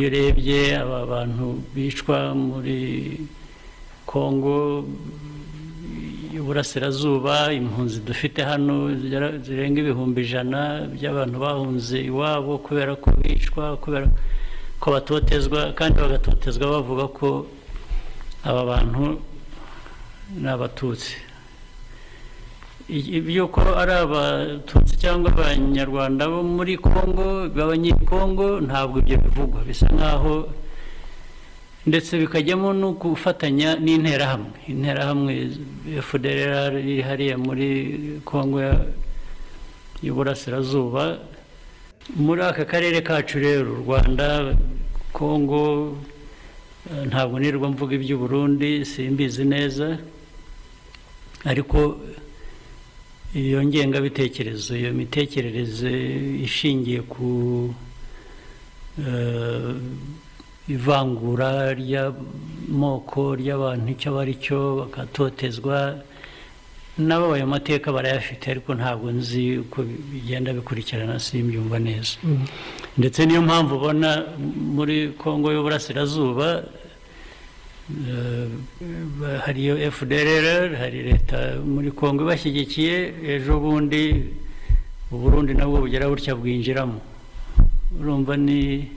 Iyo urebye aba bantu bicwa muri Kongo y'Uburasirazuba, impunzi dufite hano zirenga 100,000 by'abantu bahunze iwabo kubera ko bicwa, kubera ko batotezwa, kandi bagatotezwa bavuga ko aba bantu ni Abatutsi. Iby'uko ari Abatutsi cyangwa Abanyarwanda bo muri Kongo b'Abanyekongo ntabwo ibyo bivugwa, bisa nkaho ndetse bikajyamo no gufatanya n'interahamwe. Interahamwe FDLR iri hariya muri Kongo y'Uburasirazuba. Muri aka karere kacu rero, u Rwanda, Kongo, ntabwo nirwa mvuga iby'u Burundi, simbizi neza, ariko iyo ngengabitekerezo, iyo mitekerereze ishingiye ku ivangura ry'amoko ry'abantu icyo bari cyo, bakatotezwa, nabo ayo mateka barayafite, ariko ntabwo nzi uko bigenda bikurikirana, simbyumva neza. Ndetse niyo mpamvu ubona muri Kongo y'Uburasirazuba hariyo FDLR, hari leta muri Kongo ibashyigikiye, ejo bundi Uburundi nabwo bugera butya bwinjiramo. Urumva ni